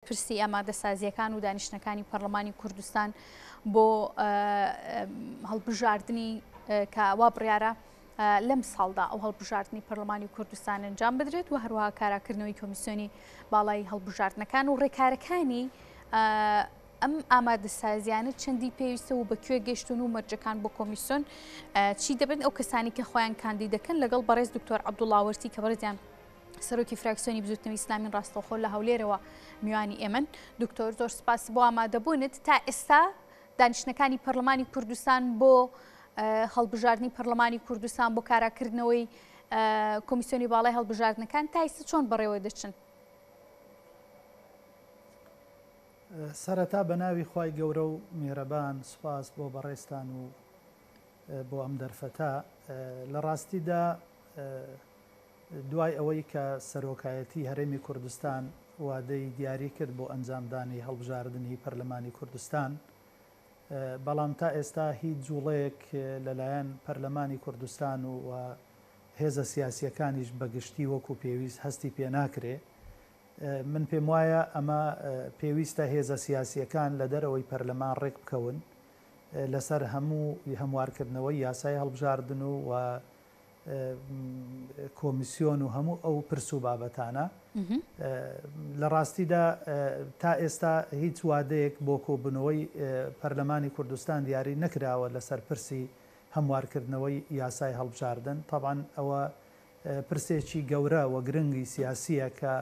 پرسی ئامادەسازییەکان و دانیشتنەکانی پەرلەمانی کوردستان بۆ هەڵبژاردنی کە وا بڕیارە لەم ساڵدا ئەو هەڵبژاردنی پەرلەمانی کوردستان ئەنجام بدرێت و هەروەها کاراکردنەوەی کۆمیسیۆنی باڵای هەڵبژاردنەکان و ڕێکارەکانی ئەم ئامادەسازیانە چەندی پێویستە و بەکوێ گەشتون و مەرجەکان بۆ کۆمیسیۆن چی دەبن ئەو کەسانی کە خۆیان کاندید دەکەن لەگەڵ بەڕێز دکتۆر عەبدوڵا وەرتی کە بەڕێزیان سەرۆکی فراکسیۆنی بزوتنەوەی ئیسلامین ڕاستەوخۆ لە هەولێرەوە میوانی ئێمەن. دکتۆر زۆر سپاس بۆ ئامادەبوونت. تا ئێستا دانیشتنەکانی پەرلەمانی کوردستان بۆ هەڵبژاردنی پەرلەمانی کوردستان بۆ کاراکردنەوەی کۆمیسیۆنی باڵای هەڵبژاردنەکان تا ئێستا چۆن بەڕێوە دەچن؟ سەرەتا بە ناوی خوای گەورە و میهرەبان سوپاس بۆ بەڕێزتان و بۆ ئەم دەرفەتە. لە ڕاستیدا دوای ئەوەی کە سەرۆکایەتی هەرێمی کوردستان وادەی دیاری کرد بۆ ئەنجامدانی هەڵبژاردنی پەرلەمانی کوردستان، بەڵام تا ئێستا هیچ جوڵەیەک لەلایەن پەرلەمانی کوردستان و هێزە سیاسییەکانیش بە گشتی وەکو پێویست هەستی پێناکرێ. من پێموایە ئەمە پێویستە هێزە سیاسییەکان لە دەرەوەی پەرلەمان ڕێکبکەون لەسەر هەموو هەموارکردنەوەی یاسای هەڵبژاردن و کۆمیسیۆن و هەموو ئەو پرس و بابەتانە. لە ڕاستیدا تا ئێستا هیچ وادەیەک بۆ کۆبوونەوەی پەرلەمانی کوردستان دیاری نەکراوە لەسەر پرسی هەموارکردنەوەی یاسای هەڵبژاردن. تەبعەن ئەوە پرسێکی گەورە و گرنگی سیاسییە کە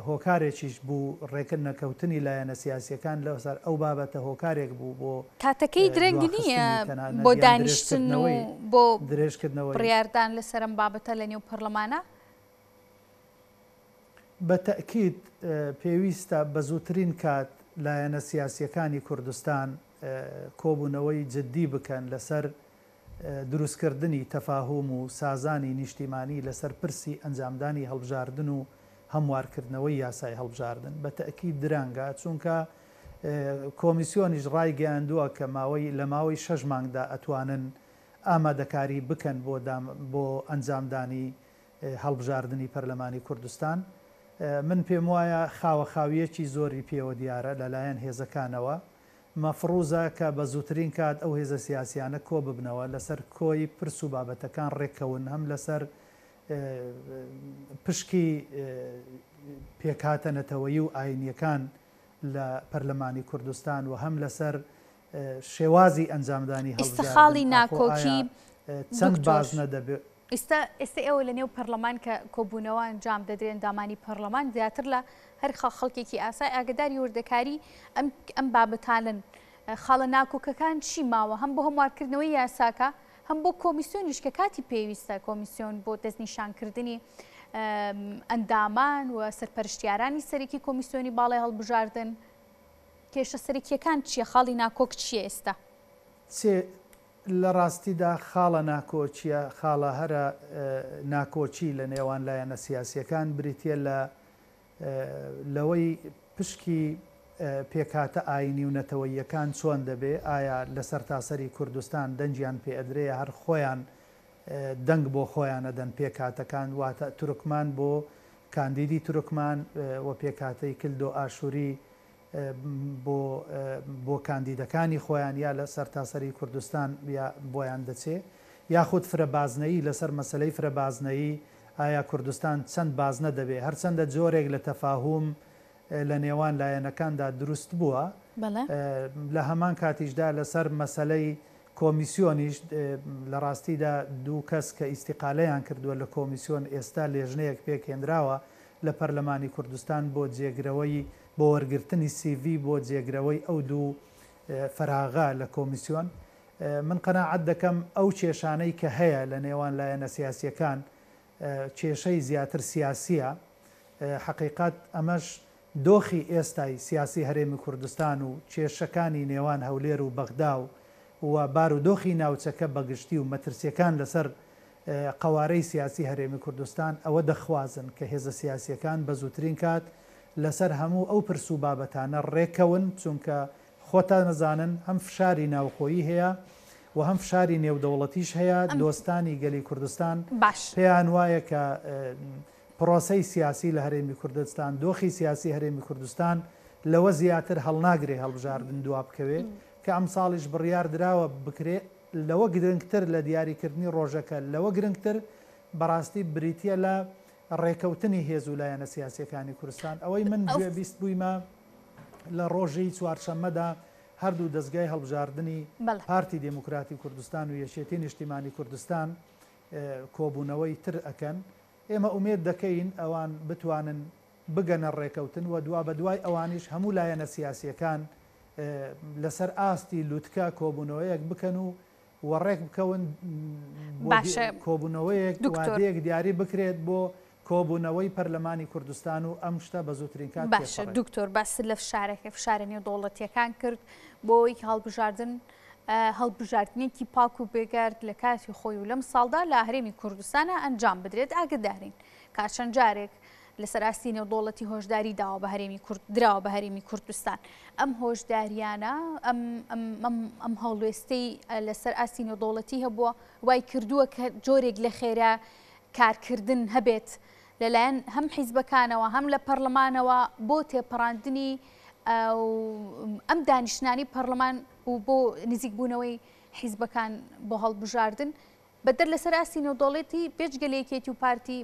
هۆکارێکیش بوو ڕێکنەکەوتنی لایەنە سیاسییەکان لەسەر ئەو بابەتە هۆکارێک بوو بۆ کاتەکەی درەنگ نییە دواخستنی تەنانەت بۆ یان دانیشتن و درێژکردنەوەی بۆ درێژکردنەوەی. بڕیاردان لەسەر ئەم بابەتە لە نێو پەرلەمانا؟ بە تەئکید پێویستە بە زووترین کات لایەنە سیاسییەکانی کوردستان کۆبوونەوەی جددی بکەن لەسەر دروستکردنی تەفاهوم و سازانی نیشتیمانی لەسەر پرسی ئەنجامدانی هەڵبژاردن و هەموارکردنەوەی یاسای هەڵبژاردن بە تەئکید درەنگە چونکە کۆمیسیۆنیش ڕایگەیاندووە کە ماوەی لە ماوەی شەش مانگدا ئەتوانن ئامادەکاری بکەن بۆ بۆ ئەنجامدانی هەڵبژاردنی پەرلەمانی کوردستان من پێموایە خاوەخاوییەکی زۆری پێوە دیارە لەلایەن هێزەکانەوە مەفروزە کە بە زووترین کات ئەو هێزە سیاسیانە کۆببنەوە لەسەر کۆی پرس و بابەتەکان ڕێککەون هەم لەسەر پشکی پێکهاتە نەتەوەیی و ئاینیەکان لە پەرلەمانی کوردستان و هەم لەسەر شێوازی ئەنجامدانی ئیستا هەڵبژاردن خاڵی ئاخۆ ناکۆکی ئایا چەند دکتۆر بازنە دەبێ ئیستا ئێستا ئێوە لە نێو پەرلەمان کە کۆبوونەوە ئەنجام دەدرێن ئەندامانی پەرلەمان زیاتر لە هەر خەڵکێکی ئاسای ئاگداری وردەکاری ئەم ئەم بابەتانن خاڵە ناکۆکەکان چی ماوە هەم بۆ هەموارکردنەوەی یاساکە هەم بۆ کۆمیسیۆنیش کە کاتی پێویستە کۆمیسیۆن بۆ دەستنیشانکردنی ئەندامان و سەرپەرشتیارانی سەرەکی کۆمیسیۆنی باڵای هەڵبژاردن کێشە سەرەکیەکان چییە خاڵی ناکۆک چییە ئێستا؟ چێ لە ڕاستیدا خاڵە ناکۆکییە خاڵە هەرە ناکۆکی لە نێوان لایەنە سیاسییەکان بریتییە لە لەوەی پشکی پێکهاتە ئایینی و نەتەوەییەکان چۆن دەبێ، ئایا لە سەرتاسەری کوردستان دەنگیان پێ ئەدرێ یا هەر خۆیان دەنگ بۆ خۆیان ئەدەن پێکهاتەکان واتە تورکمان بۆ کاندیدی تورکمان و پێکهاتەی کلدۆ ئاشووری بۆ بۆ کاندیدەکانی خۆیان یا لە سەرتاسەری کوردستان یا بۆیان دەچێ یاخود فرە بازنەیی لەسەر مەسەلەی فرە بازنەیی ئایا کوردستان چەند بازنە دەبێ هەرچەندە جۆرێک لە تەفاهوم لە نێوان لایەنەکاندا دروست بووە لە هەمان کاتیشدا لەسەر مەسەلەی کۆمیسیۆنیش لە ڕاستیدا دوو کەس کە ئیستیقالەیان کردووە لە کۆمیسیۆن ئێستا لێژنەیەک پێکهێنراوە لە پەرلەمانی کوردستان بۆ جێگرەوەی بۆ وەرگرتنی سیڤی بۆ جێگرەوەی ئەو دوو فەراغە لە کۆمیسیۆن. من قەناعەت دەکەم ئەو کێشانەی کە هەیە لە نێوان لایەنە سیاسییەکان کێشەی زیاتر سیاسییە، حەقیقەت ئەمەش دۆخی ئێستای سیاسی هەرێمی کوردستان و کێشەکانی نێوان هەولێر و بەغدا و و بارودۆخی ناوچەکە بەگشتی و مەترسییەکان لەسەر قەوارەی سیاسی هەرێمی کوردستان ئەوە دەخوازن کە هێزە سیاسییەکان بە زووترین کات لەسەر هەموو ئەو پرس و بابەتانە ڕێککەون، چونکە خۆتان ئەزانن هەم فشاری ناوخۆیی هەیە و هەم فشاری نێودەوڵەتیش هەیە، دۆستانی گەلی کوردستان باش. پێیان وایە کە پرۆسەی سیاسی لە هەرێمی کوردستان، دۆخی سیاسی هەرێمی کوردستان لەوە زیاتر هەڵناگرێ هەڵبژاردن دوا بکەوێ، کە ئەمساڵیش بڕیار دراوە بکرێ، لەوە گرنگتر لە دیاریکردنی ڕۆژەکە، لەوە گرنگتر بەڕاستی بریتییە لە ڕێکەوتنی هێز و لایەنە سیاسییەکانی کوردستان. ئەوەی من گوێ بیست بوویمە لە ڕۆژی چوارشەممەدا هەردوو دەزگای هەڵبژاردنی پارتی دێموکراتی کوردستان و یەکێتی نیشتیمانی کوردستان کۆبوونەوەی تر ئەکەن، ئێمە ئومێد دەکەین ئەوان بتوانن بگەنە ڕێکەوتن و دوابەدوای ئەوانیش هەموو لایەنە سیاسییەکان لەسەر ئاستی لوتکە کۆبوونەوەیەک بکەن و و ڕێک بکەون بۆ باشە کۆبوونەوەیەک دکتۆر. وادەیەک دیاری بکرێت بۆ کۆبوونەوەی پەرلەمانی کوردستان و ئەم شتە بە زووترین کات باشە تێپەڕێت. دکتۆر باست لە فشارەکە فشارە نێودەوڵەتیەکان کرد بۆ ئەوەی کە هەڵبژاردن هەڵبژاردنێکی پاک و بێگەرد لە کاتی خۆی و لەم ساڵدا لە هەرێمی کوردستانە ئەنجام بدرێت ئاگدارین کا چەند جارێک لەسەر ئاستی نێودەوڵەتی هۆشداری داوە بە هەرێمی کورد دراوە بە هەرێمی کوردستان ئەم هۆشداریانە ئەم ئەم ئەم ئەم هەڵوێستەی لەسەر ئاستی نێودەوڵەتی هەبووە وای کردووە کە جۆرێک لە خێرا کارکردن هەبێت لەلایەن هەم حیزبەکانەوە هەم لە پەرلەمانەوە بۆ تێپەڕاندنی ئەم دانیشتنانی پەرلەمان و بۆ نزیکبوونەوەی حیزبەکان بۆ هەڵبژاردن بەدەر لەسەر ئاستی نێودەوڵەتی بێجگە لە یەکێتی و پارتی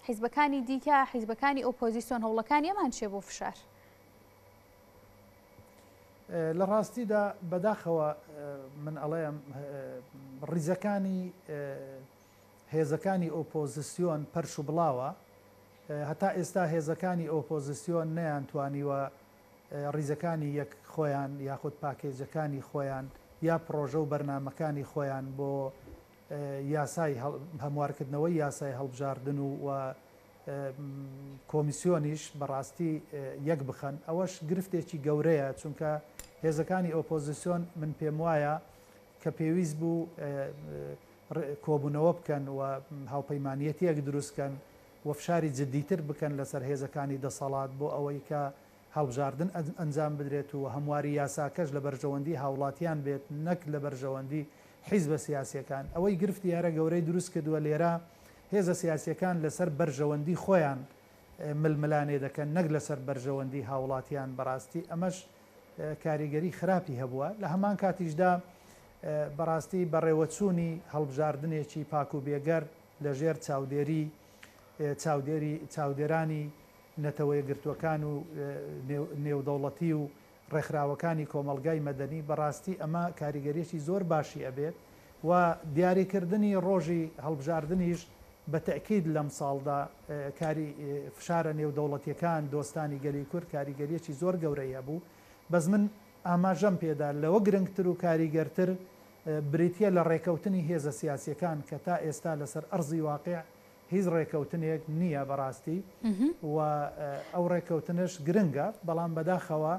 حیزبەکانی دیکە حیزبەکانی ئۆپۆزیسیۆن هەوڵەکانی ئەمان چیە بۆ فشار؟ لە ڕاستیدا بەداخەوە من ئەڵێم ڕیزەکانی هێزەکانی ئۆپۆزسیۆن پەرش و بڵاوە، هەتا ئێستا هێزەکانی ئۆپۆزسیۆن نەیانتوانیوە ڕیزەکانی یەک خۆیان یاخود پاکێجەکانی خۆیان یا پڕۆژە و بەرنامەکانی خۆیان بۆ یاسای هەموارکردنەوەی یاسای هەڵبژاردن و و کۆمیسیۆنیش بەڕاستی یەک بخەن ئەوەش گرفتێکی گەورەیە چونکە هێزەکانی ئۆپۆزسیۆن من پێموایە کە پێویست بوو کۆبوونەوە بکەن و هاوپەیمانیەتیەک دروست کەن و فشاری جدیتر بکەن لەسەر هێزەکانی دەسەڵات بۆ ئەوەی کە هەڵبژاردن ئەنجام بدرێت و هەمواری یاساکەش لە بەرژەوەندی هاوڵاتیان بێت نەک لە بەرژەوەندی حیزبە سیاسیەکان. ئەوەی گرفتی هەرە گەورەی دروست کردووە لێرە هێزە سیاسیەکان لەسەر بەرژەوەندی خۆیان ململانێ دەکەن نەک لەسەر بەرژەوەندی هاوڵاتیان بەڕاستی ئەمەش کاریگەری خراپی هەبووە، لە هەمان کاتیشدا بەڕاستی بەڕێوەچوونی هەڵبژاردنێکی پاک و بێگەرد لە ژێر چاودێری چاودێری چاودێرانی نەتەوەیەکگرتووەکان و نێودەوڵەتی و ڕێکخراوەکانی کۆمەڵگای مەدەنی بەڕاستی ئەمە کاریگەریی زۆر باشی ئەبێت و دیاریکردنی ڕۆژی هەڵبژاردنیش بە تەئکید لەم ساڵدا کاری فشارە نێودەوڵەتیەکان دۆستانی گەلی کورد کاریگەریەکی زۆر گەورەی هەبوو بەس من ئاماژەم پێدا لەوە گرنگتر و کاریگەرتر بریتیە لە ڕێکەوتنی هێزە سیاسیەکان کە تا ئێستا لەسەر ئەرزی واقیع هیچ ڕێکەوتنێک نیە بەڕاستی و ئەو ڕێکەوتنەش گرنگە بەڵام بەداخەوە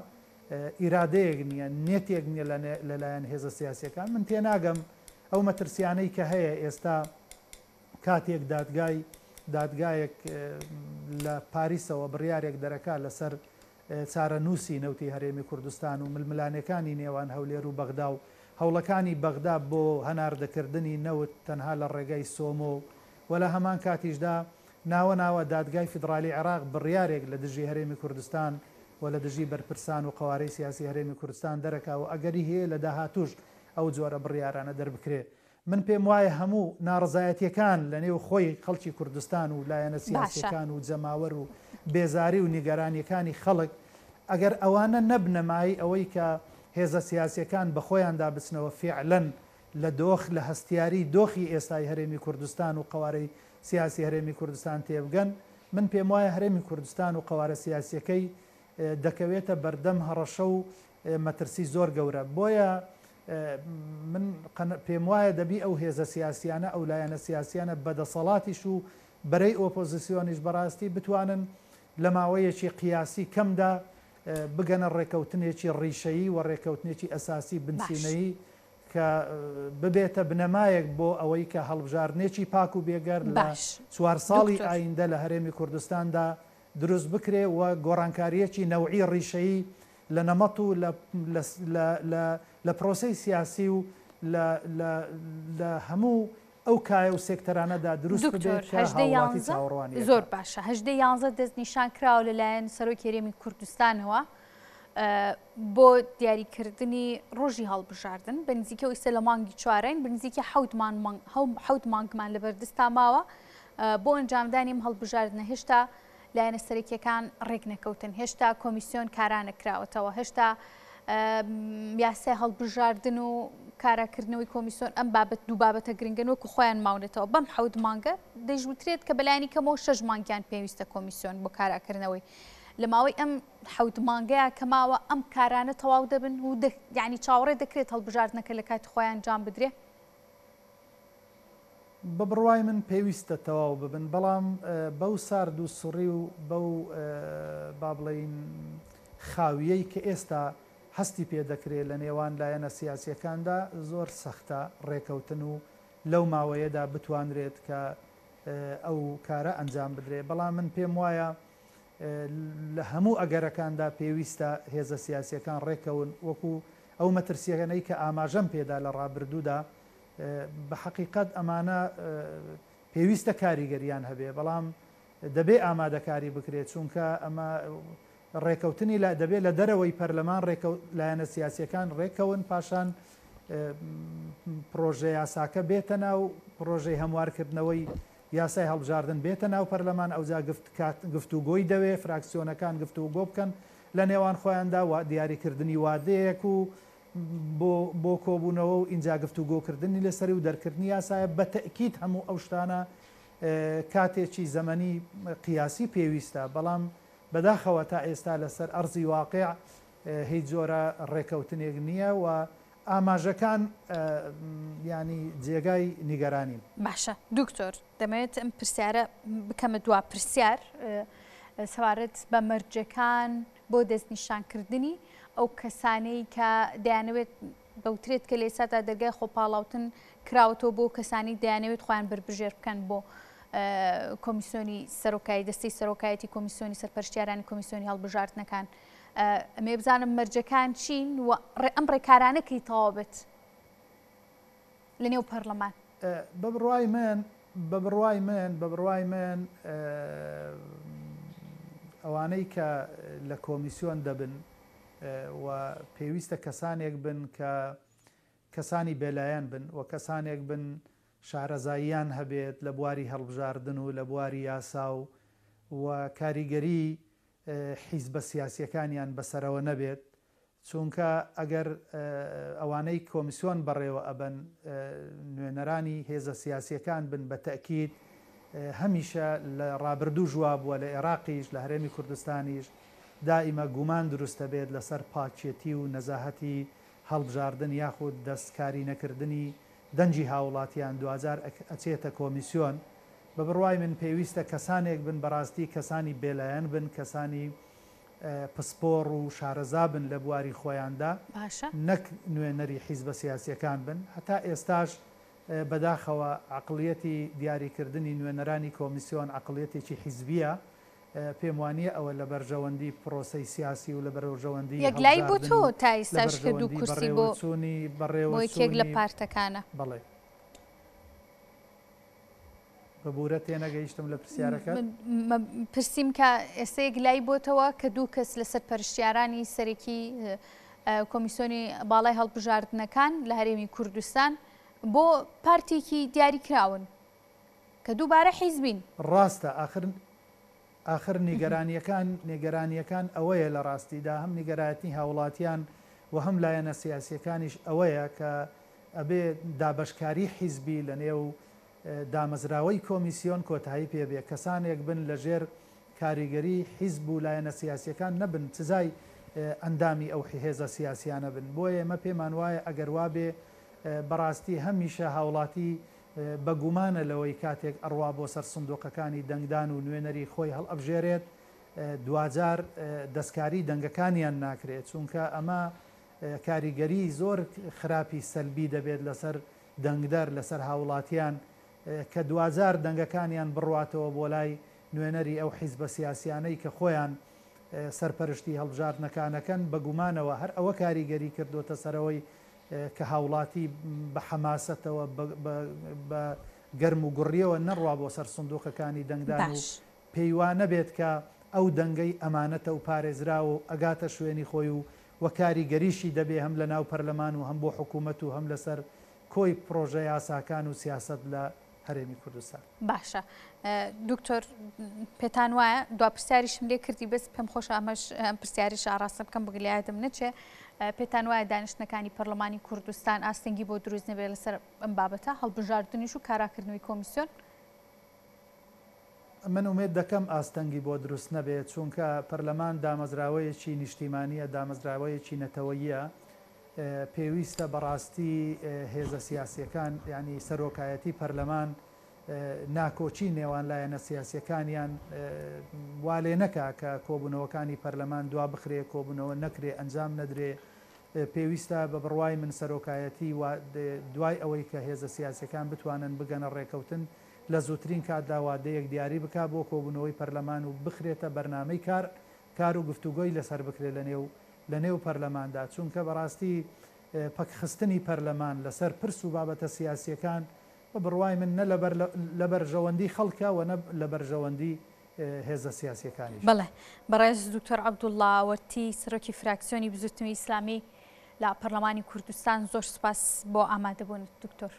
ئیرادەیەک نیە نێتێک نیە لەلایەن هێزە سیاسیەکان من تێناگەم ئەو مەترسیانەی کە هەیە ئێستا کاتێک دادگای دادگایەک لە پاریسەوە بڕیارێک دەرەکا لەسەر چارەنووسی نەوتی هەرێمی کوردستان و ململانێکانی نێوان هەولێر و بەغدا و هەوڵەکانی بەغدا بۆ هەناردەکردنی نەوت تەنها لە ڕێگای سۆمۆ و لە هەمان کاتیشدا ناوە ناوە دادگای فیدڕالی عێراق بڕیارێک لە دژی هەرێمی کوردستان و لە دژی بەرپرسان و قەوارەی سیاسی هەرێمی کوردستان دەرەکا و ئەگەری هەیە لە داهاتووش ئەو جۆرە بڕیارانە دەربکرێ. من پێم وایە هەموو ناڕەزایەتیەکان لە نێو خۆی خەڵکی کوردستان و لایەنە باشە. سیاسیەکان و جەماوەر و بێزاری و نیگەرانیەکانی خەڵک ئەگەر ئەوانە نەبنە مایەی ئەوەی کە هێزە سیاسیەکان بە خۆیاندا بچنەوە فیعلەن لە دۆخ لە هەستیاری دۆخی ئێستای هەرێمی کوردستان و قەوارەی سیاسی هەرێمی کوردستان تێبگەن من پێم وایە هەرێمی کوردستان و قەوارە سیاسیەکەی دەکەوێتە بەردەم هەڕەشە و مەترسی زۆر گەورە بۆیە من پێموایە دەبی ئەو هێزە سیاسیانە ئەو لایەنە سیاسیانە بە دەسەڵاتیش و بەرەی ئۆپۆزیسیۆنیش بەڕاستی بتوانن لە ماوەیەکی قیاسی کەمدا بگەنە ڕێکەوتنێکی ڕیشەیی و ڕێکەوتنێکی ئەساسی باش. بنچینەیی کە ببێتە بنەمایەک بۆ ئەوەی کە هەڵبژاردنێکی پاک و بێگەرد لە باش چوار ساڵی دکتۆر. ئایندە لە هەرێمی کوردستاندا دروست بکرێ و گۆڕانکارییەکی نەوعی ڕیشەیی لە نەمەط و لە لە لە لە پرۆسەی سیاسی و لە لە لە هەموو ئەو کایە و سێکتەرانەدا دروست دکتۆر ببێت کە 18 هاوڵاتی یانزە چاوەڕوانی زۆر ئەکات. باشە 18 یانزە دەستنیشان کراوە لەلایەن سەرۆکی هەرێمی کوردستانەوە بۆ دیاریکردنی ڕۆژی هەڵبژاردن بە نزیکەوە ئیستا لە مانگی چوارین بە نزیکی حەوت مانگمان لەبەردەستا ماوە بۆ ئەنجامدانی ئەم هەڵبژاردنە هێشتا لایەنە سەرەکیەکان ڕێک نەکەوتن هێشتا کۆمیسیۆن کارا نەکراوەتەوە هێشتا یاسای هەڵبژاردن و کاراکردنەوەی کۆمیسیۆن ئەم بابەت دوو بابەتە گرنگن وەکو خۆیان ماونەتەوە بەم حەوت مانگە دەیشوترێت کە بەلایەنی کەمەوە شەش مانگیان پێویستە کۆمیسیۆن بۆ کاراکردنەوەی لە ماوەی ئەم حەوت مانگەیە کە ماوە ئەم کارانە تەواو دەبن و یعنی چاوەڕێ دەکرێت هەڵبژاردنەکە لە کاتی خۆیان ئەنجام بدرێ؟ بە بڕوای من پێویستە تەواو ببن، بەڵام بەو سارد و سڕی و بەو با بڵێین خاوییەی کە ئێستا هەستی پێ دەکرێ لە نێوان لایەنە سیاسییەکاندا زۆر سەختە ڕێکەوتن و لەو ماوەیەدا بتوانرێت کە ئەو کارە ئەنجام بدرێ، بەڵام من پێم وایە لە هەموو ئەگەرەکاندا پێویستە هێزە سیاسییەکان ڕێککەون، وەکو ئەو مەترسییانەی کە ئاماژەم پێدا لە ڕابردوودا، بە حەقیقەت ئەمانە پێویستە کاریگەریان هەبێ، بەڵام دەبێ ئامادەکاری بکرێت، چونکە ئەمە ڕێکەوتنی لە دەبێ لە دەرەوەی پەرلەمان لایەنە سیاسییەکان ڕێککەون، پاشان پڕۆژە یاساکە بێتە ناو پڕۆژەی هەموارکردنەوەی یاسای هەڵبژاردن بێتە ناو پەرلەمان ئەوجا گفتوگۆی دەوێ، فراکسیۆنەکان گفتوگۆ بکەن لە نێوان خۆیاندا و دیاریکردنی وادەیەک و بۆ بۆ کۆبوونەوە و ئینجا گفتوگۆکردنی لەسەری و دەرکردنی یاسایە، بە تەئکید هەموو ئەو شتانە کاتێکی زەمەنی قیاسی پێویستە، بەڵام بەداخەوە تا ئێستا لەسەر ئەرزی واقیع هیچ جۆرە ڕێکەوتنێک نییە و ئاماژەکان یانی جێگای نیگەرانین. باشە دکتۆر دەمەوێت ئەم پرسیارە بکەمە دوا پرسیار سەبارەت بە مەرجەکان بۆ دەستنیشانکردنی ئەو کەسانەی کە دەیانەوێت بەوترێت کە لە ئێستادا دەرگای خۆپاڵاوتن کراوەتەوە بۆ کەسانی دەیانەوێت خۆیان بەربژێر بکەن بۆ کۆمیسیۆنی سەرۆکایی دەستەی سەرۆکایەتی کۆمیسیۆنی سەرپەرشتیارانی کۆمیسیۆنی هەڵبژاردنەکان ئەمێ بزانم مەرجەکان چین و ئەم ڕێکارانە کەی تەواو بێت لە نێو پەرلەمان؟ بە بڕوای من بە بڕوای من بە بڕوای من ئەوانەی کە لە کۆمیسیۆن دەبن و پێویستە کەسانێک بن کە کەسانی بێلایەن بن و کەسانێک بن شارەزاییان هەبێت لە بواری هەڵبژاردن و لە بواری یاسا و و کاریگەری حیزبە سیاسیەکانیان بەسەرەوە نەبێت، چونکە ئەگەر ئەوانەی کۆمیسیۆن بەڕێوە ئەبەن نوێنەرانی هێزە سیاسیەکان بن بە تەئکید هەمیشە لە ڕابردووش وابووە لە ئێراقیش لە هەرێمی کوردستانیش دائیمە گومان دروست ئەبێت لەسەر پاکێتی و نەزاهەتی هەڵبژاردن یاخود دەستکاری نەکردنی دەنگی هاوڵاتیان دواجار ئەچێتە کۆمیسیۆن. بە بڕوای من پێویستە کەسانێک بن بەڕاستی کەسانی بێلایەن بن، کەسانی پسپۆڕ و شارەزا بن لە بواری خۆیاندا، باشە. نەک نوێنەری حیزبە سیاسییەکان بن. هەتا ئێستاش بەداخەوە عەقڵیەتی دیاریکردنی نوێنەرانی کۆمیسیۆن عەقڵیەتێکی حیزبییە، پێم وانییە ئەوە لە بەرژەوەندی پرۆسەی سیاسی و لە بەرژەوەندی یەکلایی هەڵبژاردن بۆتەوە و تا لە ئیستاش کە دوو بەرژەوەندی کورسی بۆ بەڕێوەچوونی بۆ یەکێک لە بەڕێوەچوونی پارتەکانە. بەڵێ. ببورە تێنەگەیشتم لە پرسیارەکەت. پرسیم کە ئێستا یەکلایی بۆتەوە کە دوو کەس لە سەرپەرشتیارانی سەرەکی کۆمیسیۆنی باڵای هەڵبژاردنەکان لە هەرێمی کوردستان بۆ پارتێکی دیاریکراون کە دووبارە حیزبین. ڕاستە ئاخر ئاخر نیگەرانیەکان نیگەرانیەکان ئەوەیە لە ڕاستیدا هەم نیگەرایەتنی هاوڵاتیان و هەم لایەنە سیاسیەکانیش ئەوەیە کە ئەبێ دابەشکاری حیزبی لە نێو دامەزراوەی کۆمیسیۆن کۆتایی پێ بێ، کەسانێک بن لە ژێر کاریگەری حیزب و لایەنە سیاسیەکان نەبن سزای ئەندامی ئەو هێزە سیاسیانە بن. بۆیە ئێمە پێمان وایە ئەگەر وابێ بەڕاستی هەمیشە هاوڵاتی بە گومانە لەوەی کاتێک ئەڕوا بۆ سەر سندوقەکانی دەنگدان و نوێنەری خۆی هەڵئەبژێرێت دواجار دەستکاری دەنگەکانیان ناکرێت چونکە ئەمە کاریگەری زۆر خراپی سەلبی دەبێت لەسەر دەنگدەر لەسەر هاوڵاتیان کە دواجار دەنگەکانیان بڕواتەوە بۆ لای نوێنەری ئەو حیزبە سیاسیانەی کە خۆیان سەرپەرشتی هەڵبژاردنەکانەکەن بە گومانەوە هەر ئەوە کاریگەری کردۆتە سەرەوەی کە هاوڵاتی بە حەماسەتەوە بە. گەرم و گوڕیەوە نەڕوا بۆ سەر سندوقەکانی دەنگدان و باش. پێی وا نەبێت کە ئەو دەنگەی ئەمانەتە و پارێزراوە و ئەگاتە شوێنی خۆی و و کاریگەریشی دەبێ هەم لە ناو پەرلەمان و هەم بۆ حکوومەت و هەم لەسەر کۆی پڕۆژە یاساکان و سیاسەت لە هەرێمی کوردستان. باشە دکتۆر پێتان وایە دوا پرسیاریشم لێ کردی بەس پێم خۆشە ئەمەش ئەم پرسیاریش ئاڕاستە بکەم بگلیادم نەچێ پێتان وایە دانیشتنەکانی پەرلەمانی کوردستان ئاستەنگی بۆ دروست نەبێت لەسەر ئەم بابەتە هەڵبژاردنیش و کاراکردنەوەی کۆمیسیۆن؟ من ئومێد دەکەم ئاستەنگی بۆ دروست نەبێت، چونکە پەرلەمان دامەزراوەیەکی نیشتیمانییە، دامەزراوەیەکی نەتەوەییە، پێویستە بەڕاستی هێزە سیاسییەکان یانی سەرۆکایەتی پەرلەمان ناکۆکی نێوان لایەنە سیاسییەکانیان وا لێ نەکا کە کۆبوونەوەکانی پەرلەمان دوا بخرێ، کۆبوونەوە نەکرێ، ئەنجام نەدرێ. پێویستە بە بڕوای من سەرۆکایەتی دوای ئەوەی کە هێزە سیاسییەکان بتوانن بگەنە ڕێکەوتن لە زووترین کاتدا وادەیەک دیاری بکا بۆ کۆبوونەوەی پەرلەمان و بخرێتە بەرنامەی کار کار و گفتوگۆی لەسەر بکرێت لە نێو لە نێو پەرلەماندا چونکە بەڕاستی پەکخستنی پەرلەمان لەسەر پرس و بابەتە سیاسییەکان بە بڕوای من نە لەبەر لە بەرژەوەندی خەڵکە و نە لە بەرژەوەندی هێزە سیاسییەکانیشە. بەڵێ بەڕێز دکتۆر عەبدوڵڵا وەرتی سەرۆکی فراکسیۆنی بزووتنەوەی ئیسلامی لە پەرلەمانی کوردستان زۆر سوپاس بۆ ئامادەبوونت دکتۆر.